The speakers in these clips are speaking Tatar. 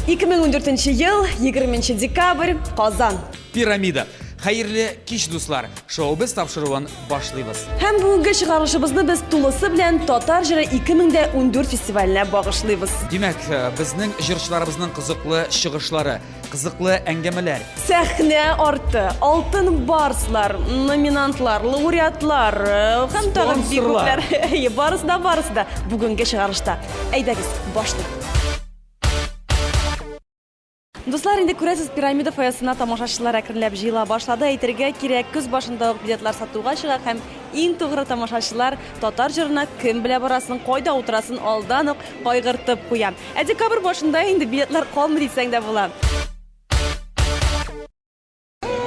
2014 ел, 20 декабрь, Казан. Пирамида. Хәерле кич, дуслар! Шоу-без тапшыруын башлыйбыз. Һәм бүгенге чыгарылышыбызны без тулысы белән Татар җыры 2014 фестиваленә багышлыйбыз. Димәк, безнең җырчыларыбызның кызыклы чыгышлары, кызыклы әңгәмәләр. Сәхнә арты, алтын барслар, номинантлар, лауреатлар һәм тагын бик күпләр. Әйе, барысы да, барысы да бүгенге чыгарылышта. Әйдәгез, башлыйк. Дуслар, инде күрәсез, пирамида фойесына тамашачылар әкренләп җыела башлады. Әйтергә кирәк, көз башында ук билетлар сатуга чыга һәм иң тугры тамашачылар татар җырына кем белә барасын, кайда утырасын алдан ук кайгыртып куя. Ә декабрь башында инде билетлар калмый дисәң дә була.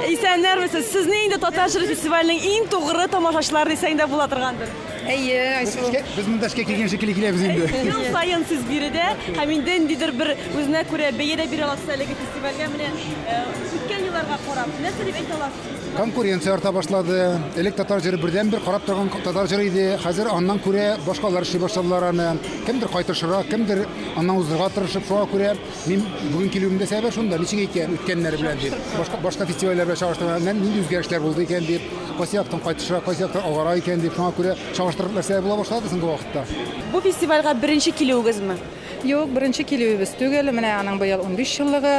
Исәннәрмесез! Сезне инде татар җыры фестиваленең иң тугры тамашачылары дисәң дә була торгандыр. Әйе, Айсылу. Без монда эшкә килгән шикелле киләбез инде. Ел саен сез биредә һәм инде ниндидер бер үзенә күрә бәя дә бирә аласыз әлеге фестивальгә. Менә үткән елларга карап, нәрсә дип әйтә аласыз? Конкуренция арта башлады. Элек татар җыры бердәнбер карап торган татар җыры иде. Хәзер аннан күрә башкалар эшли башладылар аны. Кемдер кайтышырак, кемдер аннан узырга тырышып, шуңа күрә мин бүген килүемдә сәбәп шунда, ничек икән үткәннәре белән дип. Башка башка фестивальләр белән чагыштырганда нинди үзгәрешләр булды икән дип, кайсы яктан кайтышырак, кайсы яктан алгарак икән дип, шуңа күрә чагыштырып нәрсә була башлады соңгы вакытта. Бу фестивальгә беренче килүегезме? Юк, беренче килүебез түгел. Менә аның быел 15 еллыгы.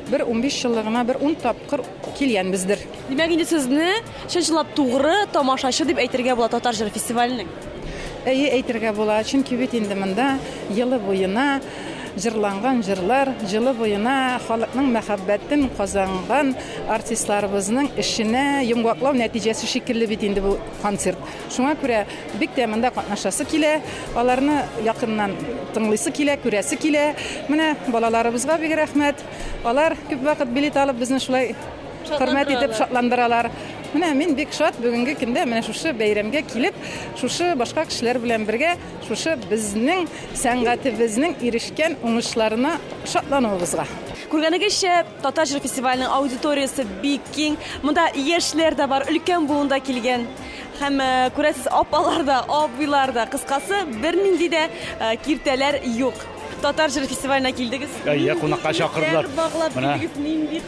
Бер 15 еллыгына бер 10 тапкыр килгәнбездер. Димәк, инде сезне чын-чынлап тугры тамашачы дип әйтергә була татар җыры фестиваленең. Әйе, әйтергә була. Чөнки бит инде монда елы буена җырланган җырлар, җылы буена халыкның мәхәббәтен казанган артистларыбызның эшенә йомгаклау нәтиҗәсе шикелле бит инде бу концерт. Шуңа күрә бик тә монда катнашасы килә, аларны якыннан тыңлыйсы килә, күрәсе килә. Менә балаларыбызга бик рәхмәт. Алар күп вакыт билет алып безне шулай хөрмәт итеп шатландыралар. Менә мин бик шат бүгенге көндә менә шушы бәйрәмгә килеп, шушы башка кешеләр белән бергә шушы безнең сәнгатебезнең ирешкән уңышларына шатлануыбызга. Күргәнегезчә, татар җыры фестиваленең аудиториясе бик киң. Монда яшьләр дә бар, өлкән буын да килгән. Һәм күрәсез, апалар да, абыйлар да. Кыскасы, бернинди дә киртәләр юк. Татар җыры фестиваленә килдегез. Әйе, кунакка чакырдылар. Баглап килдегез, нинди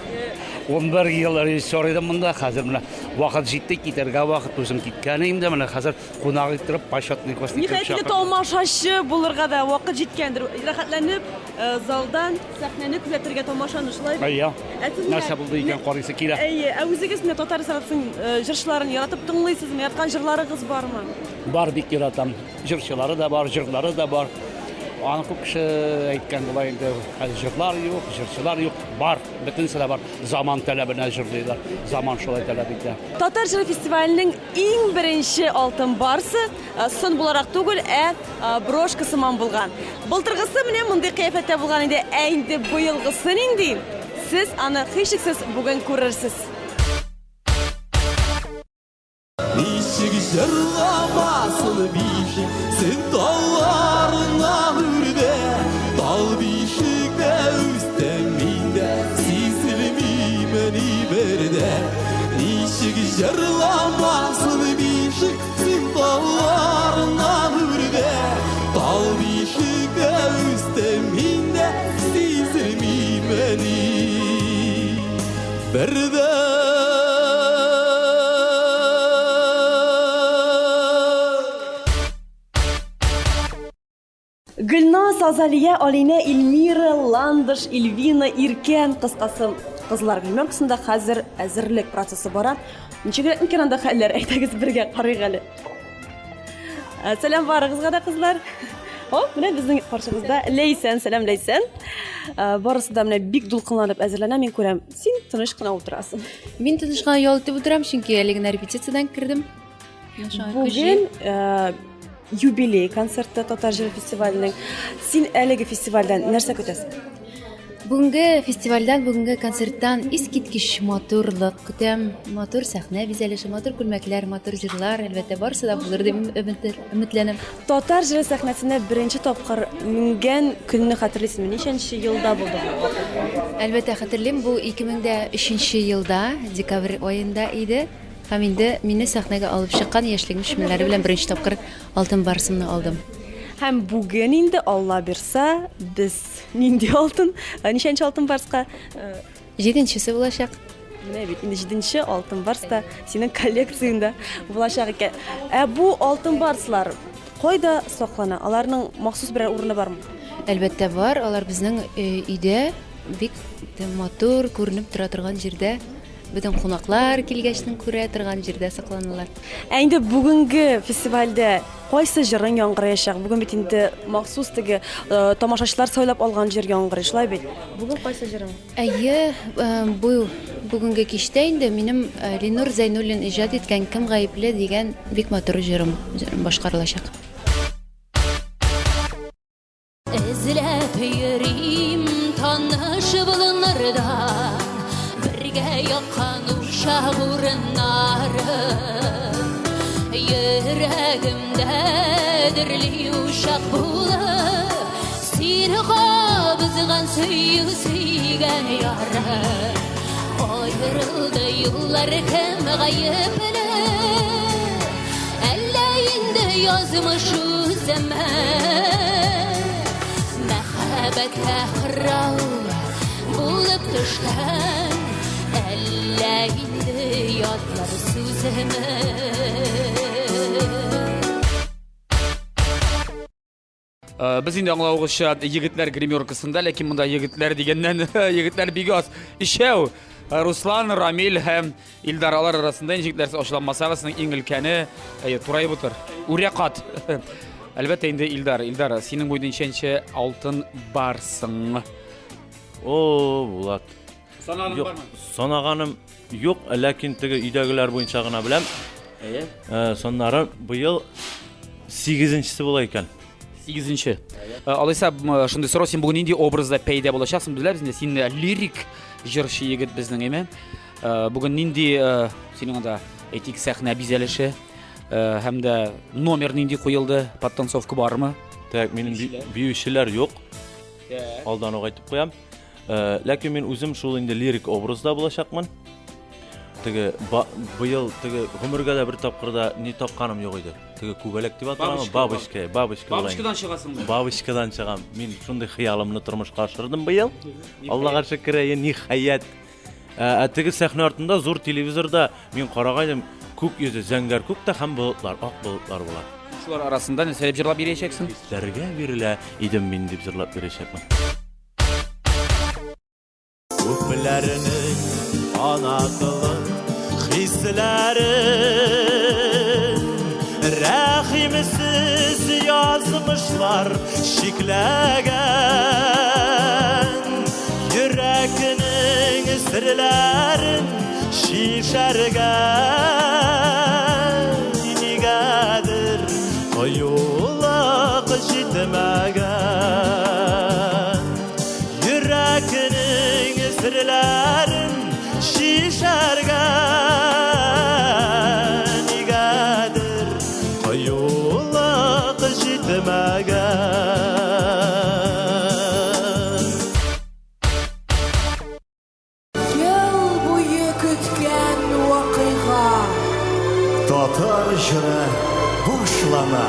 11 ел режиссер идем монда, хәзер менә вакыт җитте, китәргә вакыт, үзем киткән инде, менә хәзер кунак иттереп, почетный гость итеп Ниһаять, инде тамашачы булырга да вакыт җиткәндер. Рәхәтләнеп, залдан сәхнәне күзәтергә тамашаны шулай бит? Әйе. Нәрсә булды икән, карыйсы килә. Әйе, ә үзегез менә татар эстрадасының җырчыларын яратып тыңлыйсызмы? Яраткан җырларыгыз бармы? Бар, бик яратам. Җырчылары да бар, җырлары да бар. Аны күп кеше әйткән була инде, хәзер җырлар юк, җырчылар юк. Бар, бөтенесе дә бар. Заман таләбенә җырлыйлар. Заман шулай таләп итә. Татар җыры фестиваленең иң беренче алтын барсы сын буларак түгел, ә брошка сыман булган. Былтыргысы менә мондый кыяфәттә булган иде, ә инде быелгысы нинди? Сез аны һичшиксез бүген күрерсез. Ничек җырламасын бишек, син талларыннан үрдә, тал бишектә үстем мин дә, сизелмимени бер дә. Ничек җырламасын бишек, син талларыннан үрдә, тал бишектә үстем мин дә, сизелмимени бер дә. Гөлназ, Азалия, Алинә, Эльмира, Ландыш, Эльвина, Иркән, кыскасы, кызлар гримеркасында хәзер әзерлек процессы бара. Ничегрәк микән анда хәлләр? Әйдәгез бергә карыйк әле. Сәлам барыгызга да, кызлар. О, менә безнең каршыбызда Ләйсән. Сәлам, Ләйсән. Барысы да менә бик дулкынланып әзерләнә, мин күрәм. Син тыныч кына утырасың. Мин тыныч кына ял итеп утырам, чөнки әле генә репетициядән кердем. Бүген юбилей концерты Татар җыры фестиваленең. Син әлеге фестивальдән нәрсә көтәсең? Бүгенге фестивальдән, бүгенге концерттан искиткеч матурлык көтәм. Матур сәхнә бизәлеше, матур күлмәкләр, матур җырлар, әлбәттә, барысы да булыр дип өметләнәм. Татар җыры сәхнәсенә беренче тапкыр менгән көнне хәтерлисезме? Ничәнче елда булды бу? Әлбәттә, хәтерлим. Бу 2003 елда, декабрь аенда иде. Һәм инде мине сәхнәгә алып чыккан яшьлегем чишмәләре белән беренче тапкыр алтын барсымны алдым. Һәм бүген инде Алла бирса, без нинди алтын, ничәнче алтын барска? Җиденчесе булачак. Менә бит инде җиденче алтын барс та синең коллекцияңдә булачак икән. Ә бу алтын барслар кайда саклана? Аларның махсус берәр урыны бармы? Әлбәттә бар. Алар безнең өйдә бик матур күренеп тора торган җирдә, бөтен кунаклар килгәчтен күрә торган җирдә сакланалар. Ә инде бүгенге фестивальдә кайсы җырың яңгыраячак? Бүген бит инде махсус теге тамашачылар сайлап алган җыр яңгырый, шулай бит? Бүген кайсы җырың? Әйе, бу бүгенге кичтә инде минем Ленур Зәйнуллин иҗат иткән Кем гаепле дигән бик матур җырым башкарылачак. Эзләп йөрим таныш болыннарда, бергә яккан учак урыннары. Йөрәгемдә дөрли учак булып, сине кабызган сөю сөйгән яры. Аерылды юллар, кем гаепле? Әллә инде язмыш үземе? Мәхәббәткә кырау булып төшкән, әллә инде ятлар сүземе? Без инде аңлавыгызча егетләр гримеркасында, ләкин монда егетләр дигәннән егетләр бик аз. Өчәү. Руслан, Рамил һәм Илдар, алар арасында егетләр ачуланмасагыз, иң өлкәне, әйе, тураеп утыр. Үрә кат. Әлбәттә инде Илдар. Илдар, синең бу ничәнче алтын барсың? О, Булат. Санаганың Юк, бармы? санаганым юк, ләкин теге өйдәгеләр буенча гына беләм. Әйе. Саннары быел 8-нчесе була икән. 8-нче. Алайса, шундый сорау, син бүген нинди образда пәйда булачаксың? Беләбез инде, син лирик җырчы егет безнең, әйме? Бүген нинди синең анда, әйтик, сәхнә бизәлеше һәм дә номер нинди куелды, подтанцовка бармы? Так, минем биючеләр юк. Алдан ук әйтеп куям. Ләкин мин үзем шул инде лирик образда булачакмын. Теге быел теге гомергә дә бер тапкыр да ни тапканым юк иде. Теге күбәләк дип аталамы? Бабочка, бабочка. Бабочкадан чыгасыңмы? Бабочкадан чыгам. Мин шундый хыялымны тормышка ашырдым быел. Аллага шөкер, әйе, ниһаять. Ә теге сәхнә артында зур телевизорда мин карагайдым, күк йөзе зәңгәр күк тә һәм болытлар, ак болытлар була. Шулар арасында нәрсә дип җырлап бирәчәксең? Хисләргә бирелә идем мин дип җырлап бирәчәкмен. Күпләрнең ана тылы хисләрен рәхимсез язмышлар чикләгән, йөрәкнең серләрен чишәргә нигәдер кыюлык җитмәгән. Йөрәкнең серләрен чишәргә нигәдер кыюлык җитмәгән. Ел буе көткән вакыйга. Татар җыры башлана.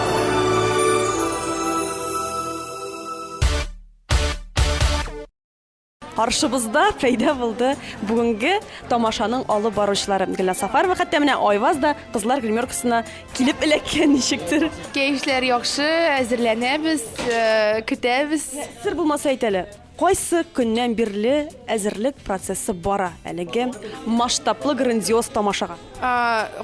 Каршыбызда пәйда булды бүгенге тамашаның алып баручылары Гөлназ Сафарова, хәтта менә Айваз да кызлар гримеркасына килеп эләккән ничектер. Кәефләр яхшы, әзерләнәбез, көтәбез. Сер булмаса әйт әле, кайсы көннән бирле әзерлек процессы бара әлеге масштаблы грандиоз тамашага?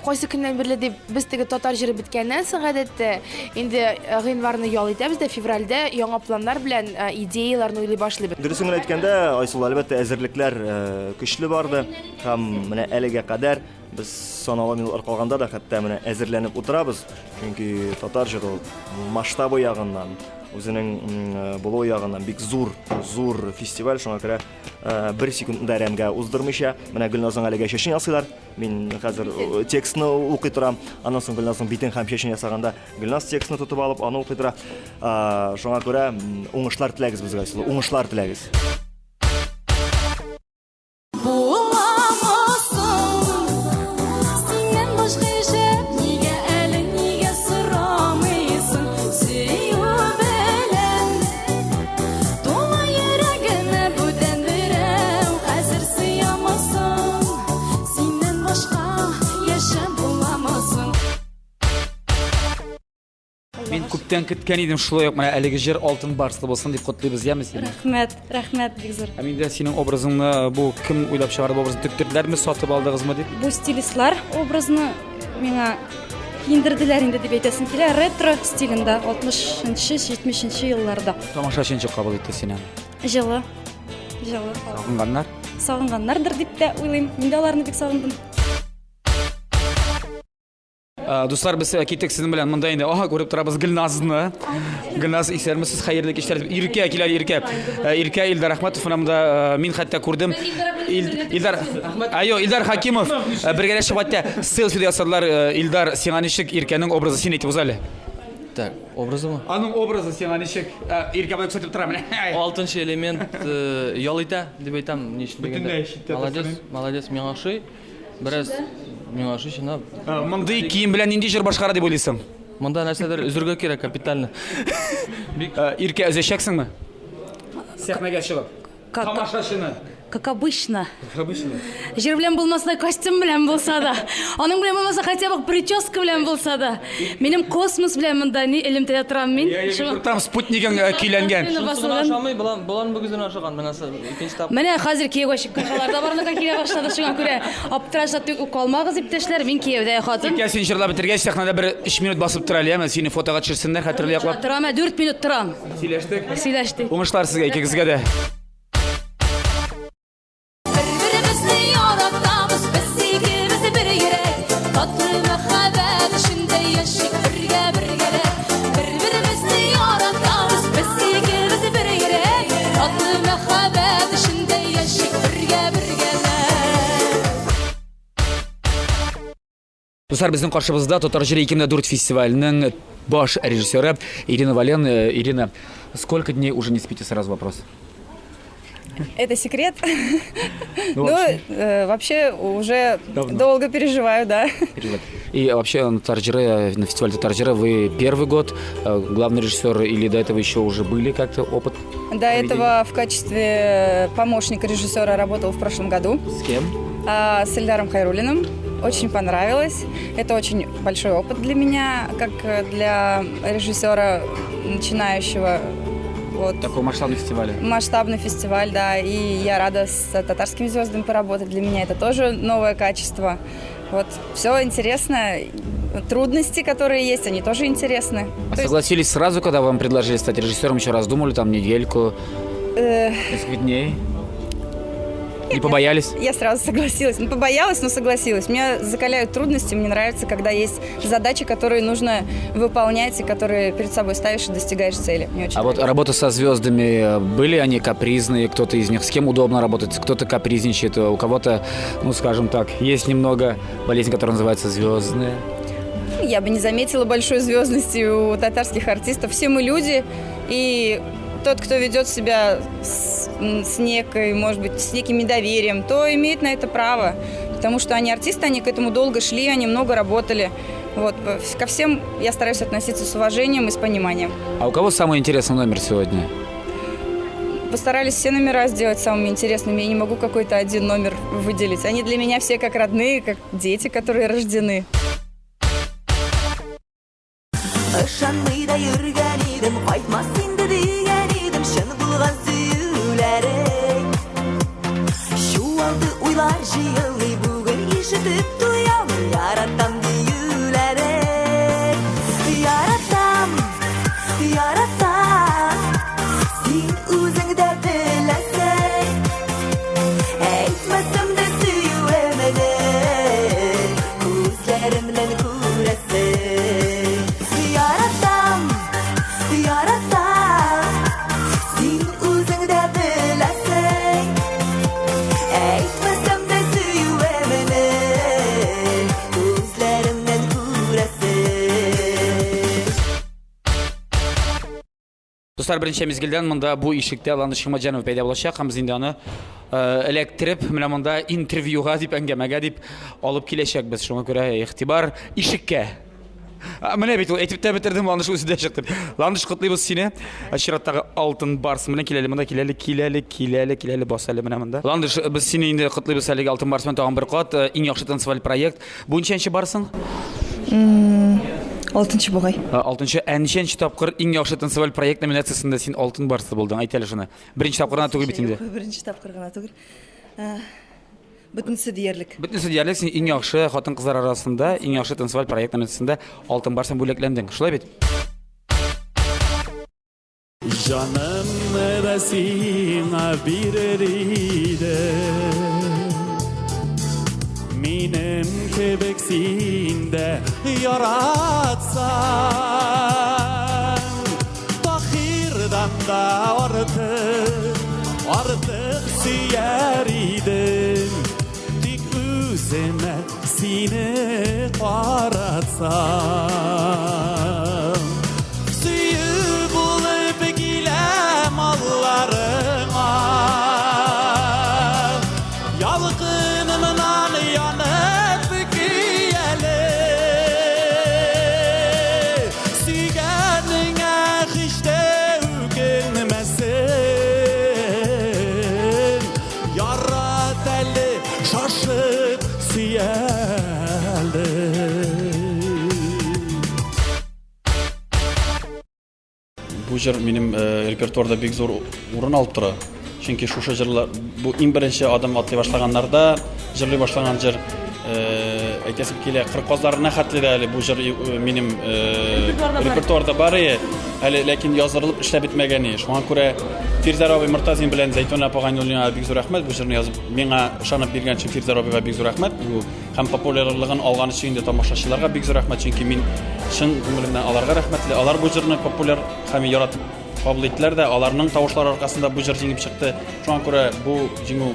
Кайсы көннән бирле дип, без теге татар җыры беткәннән соң гадәттә инде гыйнварны ял итәбез дә, февральдә яңа планнар белән идеяларны уйлый башлыйбыз. Дөресен генә әйткәндә, Айсылу, әлбәттә, әзерлекләр көчле барды һәм менә әлегә кадәр без санаулы минутлар калганда да хәтта менә әзерләнеп утырабыз, чөнки татар җыры масштабы ягыннан, үзенең булуы ягыннан бик зур, зур фестиваль, шуңа күрә бер секунд да әрәмгә уздырмыйча, менә Гөлназның әлегә чәчен ясыйлар. Мин хәзер текстны укый торам, аннан соң Гөлназның битен һәм чәчен ясаганда Гөлназ текстны тотып алып, аны укый тора. Шуңа күрә уңышлар теләгез безгә, Айсылу, уңышлар теләгез. Синнән башка яшәп, нигә әле, нигә сорамыйсың? Сөю күптән көткән идем, шулай ук менә әлеге җыр алтын барслы булсын дип котлыйбыз, яме сине. Рәхмәт, рәхмәт бик зур. Һәм инде синең образыңны бу кем уйлап чыгарды бу образны тектерделәрме, сатып алдыгызмы дип? Бу стилистлар образны миңа киендерделәр инде дип әйтәсем килә. Ретро стилендә 60-нчы, 70-нче елларда. Тамашачы ничек кабул итте сине? Җылы. Җылы. Сагынганнар? Сагынганнардыр дип тә уйлыйм. Мин дә аларны бик сагындым. Э, дуслар, без э, киттек сезнең белән монда инде. Аһа, күреп торабыз Гөлназны. Гөлназ, исәнмесез, хәерле кичләр. Иркә килә, Иркә. Э, Иркә Илдар Әхмәтов менә монда мин хәтта күрдем. Илдар Айо, Илдар Хакимов бергәләшеп хәтта селфи ясадылар. Илдар, сиңа ничек Иркәнең образы син әйтеп уз әле. Так, образымы? Аның образы сиңа ничек? Иркә белән күрсәтеп тора менә. Алтынчы элемент ял итә дип әйтәм, ничек дигәндә. Молодец, молодец, миңа ошый. Бераз миңа ошый чынлап. Мондый кием белән нинди җыр башкара дип уйлыйсың? Монда нәрсәдер өзергә кирәк капитально. Бик Иркә өзәчәксеңме? Сәхнәгә чыгып. Тамашачыны. Как обычно. Как обычно. Җыр белән булмаса да, костюм белән булса да. Аның белән булмаса, хотя бы прическа белән булса да. Минем космос белән монда ни элемтәдә торам мин. Там спутнигың э, көйләнгән. Шунысы гына ошамый, болан, болан бөгезенә ошаган. Менә икенче тапкыр. Менә хәзер кияүгә чыкканчалар да барлыкка килә башлады. Шуңа күрә аптырашта үк калмагыз, иптәшләр. Мин кияүдә хатын. Иркә, син җырлап бетергәч, сәхнәдә бер 3 минут басып тор әле, яме? Сине фотога төшерсеннәр, хәтерле яклап. Торам, ә 4 минут торам. Сөйләштек. Сөйләштек. Уңышлар сезгә икегезгә дә. Бер-беребезне яратабыз, без икебез бер йөрәк. Татлы мәхәббәт эчендә яшик бергә бергәләп. Бер-беребезне яратабыз, без икебез бер йөрәк. Татлы мәхәббәт эчендә яшик бергә бергәләп. Дуслар, безнең каршыбызда Татар җыры 2004 фестиваленең баш режиссеры Ирина Вален. Э, Ирина, сколько дней уже не спите, сразу вопрос. Это секрет. Ну, ну вообще. Э, вообще уже Давно. долго переживаю, да. Переживать. И вообще на Татар җыры, на фестивале Татар җыры вы первый год э, главный режиссер или до этого еще уже были как-то опыт? До этого в качестве помощника режиссера работал в прошлом году. С кем? А, с Эльдаром Хайрулиным. Очень понравилось. Это очень большой опыт для меня, как для режиссера начинающего. Вот. Такой масштабный фестиваль. Масштабный фестиваль, да. И я рада с татарскими звездами поработать. Для меня это тоже новое качество. Вот. Все интересно. Трудности, которые есть, они тоже интересны. А согласились сразу, когда вам предложили стать режиссером, еще раз думали, там недельку, Э, несколько дней? Не побоялись? Я сразу согласилась. Ну, побоялась, но согласилась. Меня закаляют трудности. Мне нравится, когда есть задачи, которые нужно выполнять и которые перед собой ставишь и достигаешь цели. Мне очень А вот работа со звездами, э, были они капризные, кто-то из них, с кем удобно работать, кто-то капризничает, у кого-то, ну, скажем так, есть немного болезнь, которая называется звездная. Я бы не заметила большой звездности у татарских артистов. Все мы люди, и тот, кто ведет себя с, с некой, может быть, с неким недоверием, то имеет на это право. Потому что они артисты, они к этому долго шли, они много работали. Вот. Ко всем я стараюсь относиться с уважением и с пониманием. А у кого самый интересный номер сегодня? Постарались все номера сделать самыми интересными. Я не могу какой-то один номер выделить. Они для меня все как родные, как дети, которые рождены. Ышанмый да йөргән идем, кайтмас инде дигән идем, чын булган сөюләрең. Чуалды уйлар җыелмый, бүген ишетеп туямын, яратам диюләрең. Яратам, яратам, син үзең дә беләсең. Әйтмәсәм дә сөюемне, күзләремнән күрәсең. Яратам, яратам, син үзең дә беләсең. Әйтмәсәм дә сөюемне, күзләремнән күрәсең. Дуслар, берничә мизгелдән монда бу ишектә Ландыш Шимаҗанова пәйда булачак һәм без инде аны э, эләктереп, менә монда интервьюга дип, әңгәмәгә дип алып киләчәкбез. Шуңа күрә игътибар ишеккә. А, Менә бит ул әйтеп тә бетердем, Ландыш үзе дә чыкты. Ландыш, котлыйбыз сине. Чираттагы алтын барс белән киләле монда, киләле, киләле, киләле, киләле, бас әле менә монда. Ландыш, без сине инде котлыйбыз әлеге алтын барс белән тагын бер кат. Э, Иң яхшы танцеваль проект. Бу ничәнче барсың? Алтынчы бугай. Алтынчы. Ә ничәнче тапкыр иң яхшы танцеваль проект номинациясендә син Алтын барсы булдың? Әйт әле шуны. Беренче тапкыр гына түгел бит инде. Юк, беренче тапкыр гына түгел. Бөтенесе диярлек. Бөтенесе диярлек син иң яхшы хатын-кызлар арасында, иң яхшы танцеваль проект номинациясендә Алтын барсын бүләкләндең. Шулай бит? Җанымны да сиңа бирер идем. Минем кебек син дә яратсаң, Таһирдан да артык, артык сөяр идем. Тик үземә сине каратсам. Сөю булып киләм алларыңа. Ялкынымнан янып көяле. Сөйгәнеңә һич тә үкенмәсен. Ярат әле шашып сөяле. Бу җыр минем репертуарда бик зур урын алып тора. Чөнки шушы җырлар бу иң беренче адым атлый башлаганнарда җырлый башлаган җыр. Әйтәсем килә, кыр казларына хәтле дә әле бу җыр минем репертуарда бар иде. Әле ләкин яздырылып эшләп бетмәгән иде. Шуңа күрә Фирзәр абый Мортазин белән Зәйтүнә апа Гайнуллинага бик зур рәхмәт. Бу җырны язып миңа ышанып биргән өчен Фирзәр абыйга бик зур рәхмәт. Бу һәм популярлыгын алган өчен инде тамашачыларга бик зур рәхмәт, чөнки мин чын күңелемнән аларга рәхмәтле. Алар бу җырны популяр һәм яратып кабул иттеләр дә, аларның тавышлары аркасында бу җыр җиңеп чыкты. Шуңа күрә бу җиңү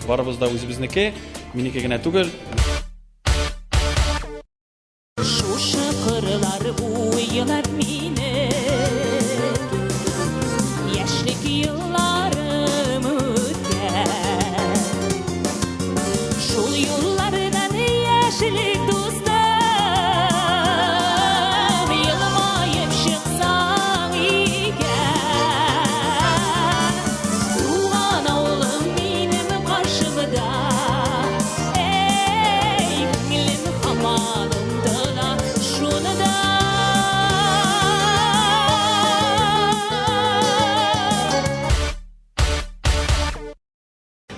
барыбыз да үзебезнеке, минеке генә түгел. Шушы кырлар буйлап мине яшьлек елларым үткән. Шул юллардан яшьлек дустым елмаеп чыксаң икән. Туган авылым минем каршымда, эй, күңелем һаман омтыла шуны да.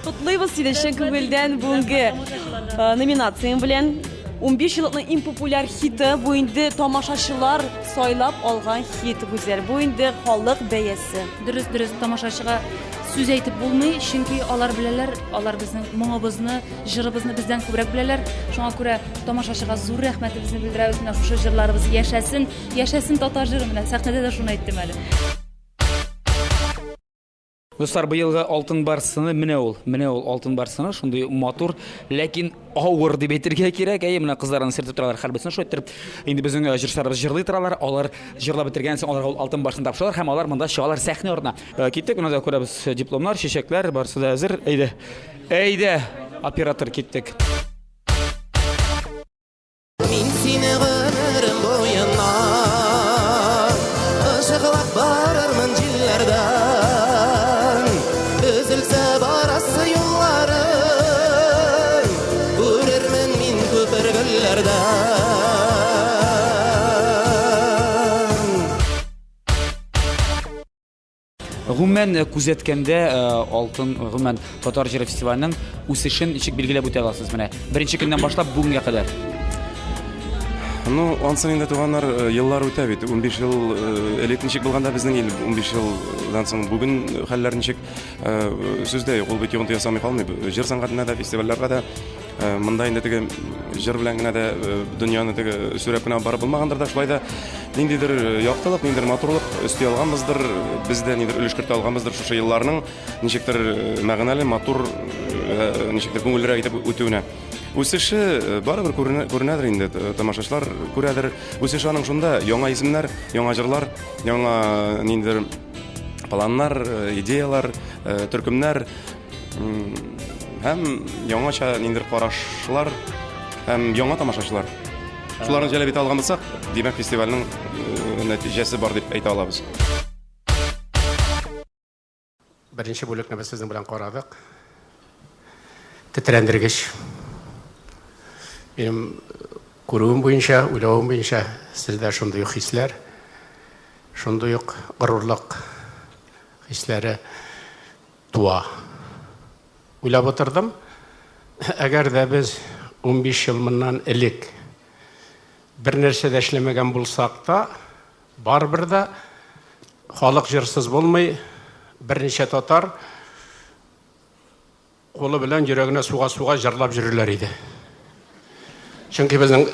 Котлыйбыз сине чын күңелдән бүгенге номинацияң белән. 15 еллыкның иң популяр хиты бу инде тамашачылар сайлап алган хит, Гүзәл. Бу инде халык бәясе. Дөрес, дөрес, тамашачыга сүз әйтеп булмый, чөнки алар беләләр, алар безнең моңыбызны, җырыбызны бездән күбрәк беләләр. Шуңа күрә тамашачыга зур рәхмәтебезне белдерәбез. Менә шушы җырларыбыз яшәсен, яшәсен татар җыры. Менә сәхнәдә дә шуны әйттем әле. Дуслар, быелгы Алтын барс сыны менә ул, менә ул Алтын барс сыны, шундый матур, ләкин авыр дип әйтергә кирәк. Әйе, менә кызлар аны сертеп торалар, һәрберсен шулай иттереп. Инде безнең җырчыларыбыз җырлый торалар, алар җырлап бетергәннән соң аларга ул Алтын барсын тапшыралар һәм алар монда чыгалар сәхнә артына. Киттек, менә дә күрәбез дипломнар, чәчәкләр, барысы да әзер. Әйдә, әйдә, оператор, киттек. Мин сине гомерем буена ышыклап барырмын җилләрдән. Өзелсә барасы юлларым, күрермен мин күпер гөлләрдән. Гомумән күзәткәндә, Алтын, гомумән татар җыры фестиваленең үсешен ничек билгеләп үтә аласыз менә? Беренче көннән башлап бүгенгә кадәр. Ну, ансын инде, туганнар, еллар үтә бит. 15 ел элек ничек булганда безнең ил, 15 елдан соң бүген хәлләр ничек, сүз дә юк, ул бит йогынты ясамый калмый. Җыр сәнгатенә дә, фестивальләргә дә. Монда инде теге җыр белән генә дә дөньяны теге сүрәп кенә барып булмагандыр да, шулай да ниндидер яктылык, ниндидер матурлык өсти алганбыздыр, без дә ниндидер өлеш кертә алганбыздыр шушы елларның ничектер мәгънәле, матур, ничектер күңеллерәк итеп үтүенә. Үсеше барыбер күренәдер инде, тамашачылар күрәдер. Үсеше аның шунда, яңа исемнәр, яңа җырлар, яңа ниндидер планнар, идеялар, төркемнәр һәм яңача ниндидер карашлар һәм яңа тамашачылар. Шуларны җәлеп итә алган булсак, димәк, фестивальнең нәтиҗәсе бар дип әйтә алабыз. Беренче бүлекне без сезнең белән карадык. Тетрәндергеч. Минем Күрүем буенча, уйлавым буенча, сездә шундый ук хисләр, шундый ук горурлык хисләре туа. Уйлап утырдым, әгәр дә без 15 ел моннан элек бер нәрсә дә эшләмәгән булсак та, барыбер дә халык җырсыз булмый, берничә татар кулы белән йөрәгенә суга-суга җырлап йөрерләр иде. Чөнки безнең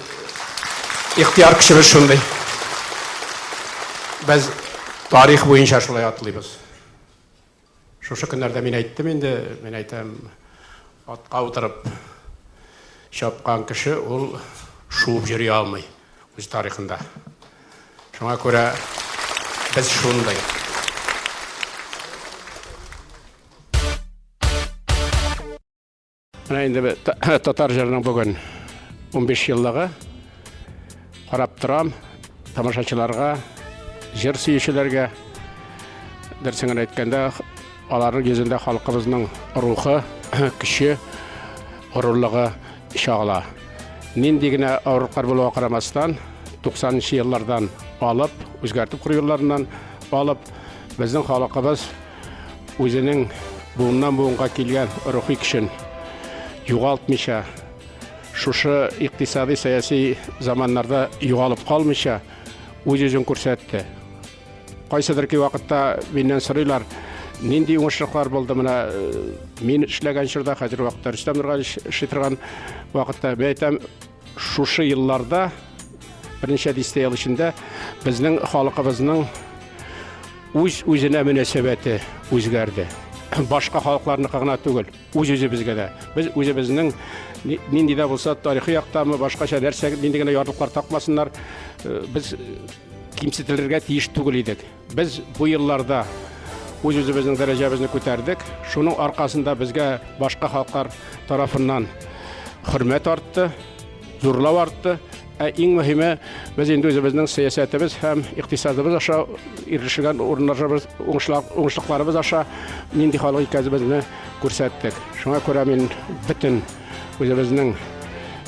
ихтыяр көчебез шундый. Без тарих буенча шулай атлыйбыз. Шушы көннәрдә мин әйттем инде, мин әйтәм, атка утырып чапкан кеше ул шуып йөри алмый үз тарихында. Шуңа күрә без шундый. Менә инде татар җырының бүген 15 еллыгы. Карап торам, тамашачыларга, җыр сөючеләргә, дөресен генә әйткәндә, аларның йөзендә халкыбызның рухы, көче, горурлыгы чагыла. Нинди генә авырлыклар булуга карамастан, 90 нчы еллардан алып, үзгәртеп кору елларыннан алып, безнең халкыбыз үзенең буыннан буынга килгән рухи көчен югалтмыйча, шушы икътисади сәяси заманнарда югалып калмыйча, үз-үзен күрсәтте. Кайсыдыр ки вакытта миннән сорыйлар, нинди уңышлыклар булды менә э, мин эшләгән чорда, хәзерге вакытта Рөстәм Нургалиевич эшли торган вакытта, мин әйтәм, шушы елларда, берничә дистә ел эчендә безнең халкыбызның үз-үзенә мөнәсәбәте үзгәрде. Башка халыкларныкы гына түгел, үз-үзебезгә дә. Без үзебезнең нинди дә булса тарихи яктамы, башкача нәрсә, нинди генә ярлыклар такмасыннар, э, без кимсетелергә тиеш түгел идек. Без бу елларда үз-үзебезнең дәрәҗәбезне күтәрдек. Шуның аркасында безгә башка халыклар тарафыннан хөрмәт артты, зурлау артты. Ә иң мөһиме, без инде үзебезнең сәясәтебез һәм икътисадыбыз аша ирешелгән урыннарыбыз, уңышлыкларыбыз аша нинди халык икәнебезне күрсәттек. Шуңа күрә мин бөтен үзебезнең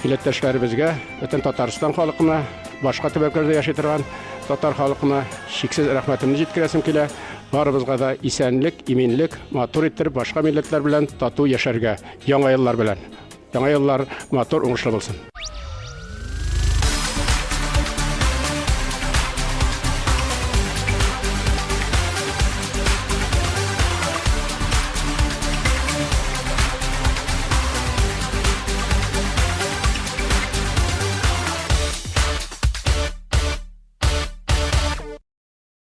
милләттәшләребезгә, бөтен Татарстан халкына, башка төбәкләрдә яши торган татар халкына чиксез рәхмәтемне җиткерәсем килә. Барыбызга да исәнлек, иминлек, матур иттереп башка милләтләр белән тату яшәргә. Яңа еллар белән. Яңа еллар матур, уңышлы булсын.